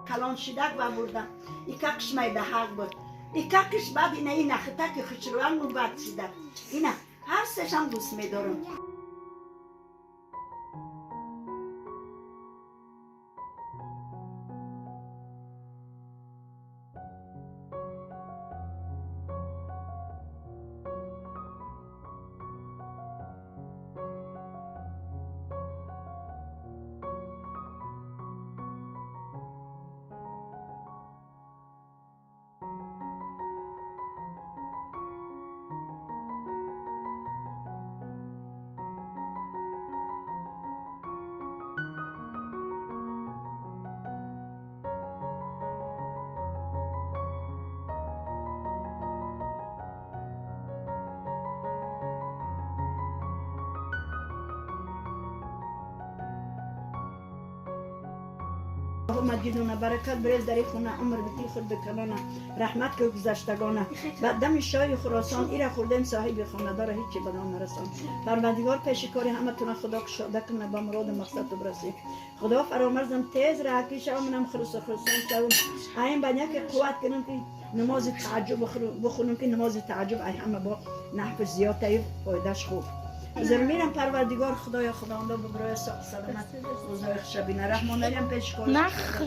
Калон шидак ва бурдам. Ика қишмай даҳак буд. Ика қиш баъд ина ина хитаки хушрӯангу бад шида. Ина ҳар сешам дӯст медорам. مجیدونه برکت بریز در خونه عمر بتی خود بکلانه رحمت که گذشتگانه بعد دم شای خراسان ایره خوردیم صاحب خانه داره هیچی به نام نرسان. پروردگار پیش کاری همه تونه خدا کشاده کنه با مراد مقصد تو برسی. خدا فرامرزم تیز رهکی شوم منم خرس خرسان شوم. این بنیا که قوت کنم که نماز تعجب بخونم که نماز تعجب ای همه با نحو زیاد فایدهش خوب. زرمیرم پروردگار خدایا خداوندا برای سلامت روزای شبینه رحمان پیش کار نخ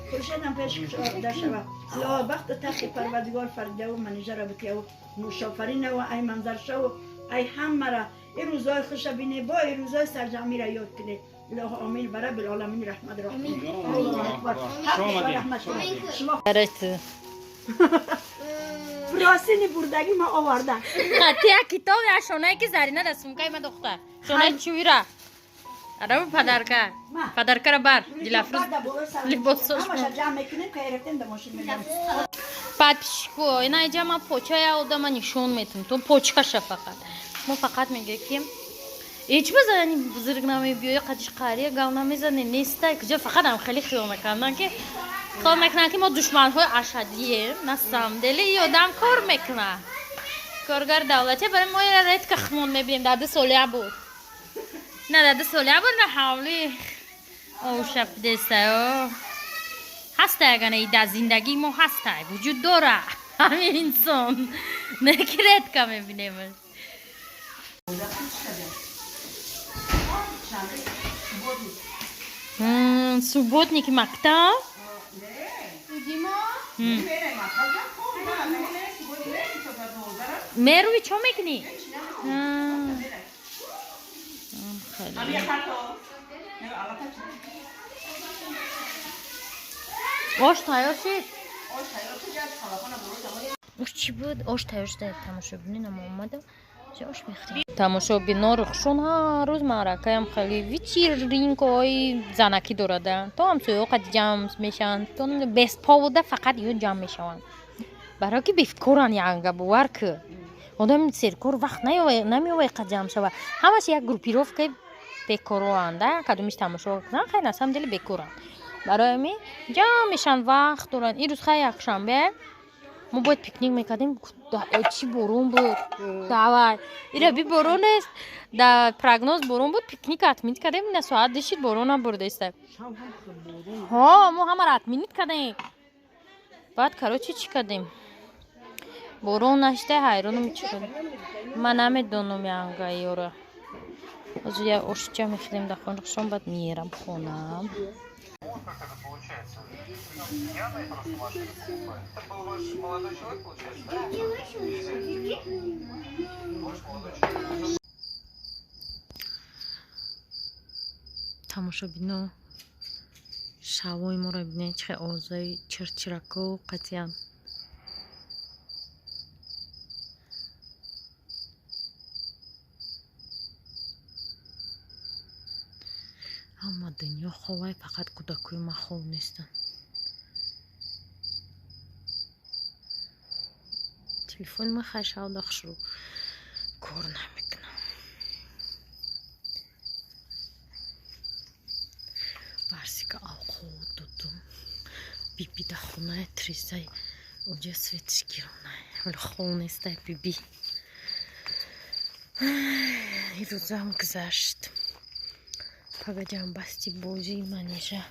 خورشیدم پیش کار شوه لا بخت تخت پروردگار فریده و منیجر بتیو نوشافرین و ای منظر شو ای هم مرا این روزای خوش بینه با این روزای سرجمی را یاد کنه. اله آمین و رب العالمین رحمت رحیم. الله اکبر. رحمت شما راستی بردگی ما آوردن. قطعه کتاب یا شونه که زرینه در سمکای ما دختر. شونه چویرا. آره پدرکا. پدرکا را بر. دلافروز. لباسش. همش جمع میکنیم که رفتیم در ماشین می‌بریم. پاپشکو اینا اینجا ما پوچه یا آدم نشون میتم. تو پوچه فقط. ما فقط میگه که هیچ بزنی بزرگ نمی بیای قدش قاریه گاو نمیزنی نیست کجا فقط هم خیلی خیال میکنن که خیال میکنن که ما دشمنهای اشدیه نستم دلی یادم کار میکنه کارگر دولتی برای ما یه رد که خمون میبینیم در 2 ساله بود نه در 2 ساله بود نه حولی او شب دسته هسته اگه در زندگی ما هسته وجود داره همین انسان نه که رد که میبینیم. Субботник мактаб? Мерӯи чо мекунӣ? Ош тайёр шид? Ош чӣ буд? Ош тайёр шуда тамошобинӣ намо омадам. Ош мехӯрем. Тамошобино рухшон ҳар рӯз маъракаям хеле вечеринкаҳои занакӣ дорада. То ҳамсояҳо қад ҷамъ мешаванд, то бесповода фақат ё ҷамъ мешаванд. Барои ки бефкоранд янга бовар ки. Одами серкор вақт намеёвад қад ҷамъ шавад. Ҳамаш як группировкаи бекороанд, кадомиш тамошо кунанд, хай на самом деле бекоранд. Барои ҳамин ҷамъ мешаванд, вақт доранд. Ин рӯз хай якшанбе мо бояд пикник мекардем. Чӣ борон буд? Давай. Ира би борон нест. Да прогноз борон буд, пикник отменить кардем. На соат дишид борон набурдаиста. Ҳо, мо ҳамаро отменить кардем. Баъд короче чӣ кардем? Борон нашида ҳайронам чӣ кардем. Ман намедонам янга ёра. Ҳозир я ошча мехӯрем дар хона, шом баъд мерам хона. Как это получается? Пьяные просто машины покупают. Это был ваш молодой человек, получается, да? Ваш молодой человек. Тамошобино шавои моро бинед, чӣ овозҳои чирчираку қатъиян. Ҳама дунё ховай, фақат кӯдакои ман хов нестанд. Телефони ман хай шавда хушрӯ кор намекунам. Барсика авқот додум. Биби дар хонаи тризаи онҷа светиш гиронай. Вале хов нестай биби. Ин рӯзам гузашт. Пага ҷамъбасти бозии манижа.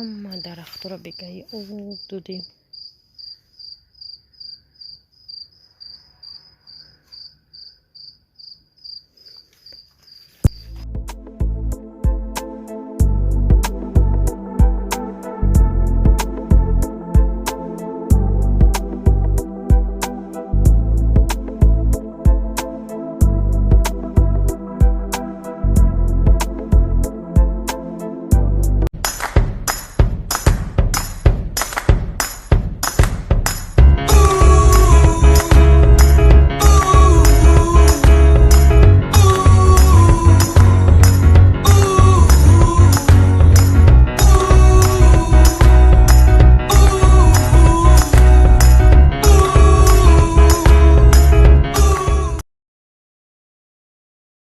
Ҳама дарахтро бегаи об додем.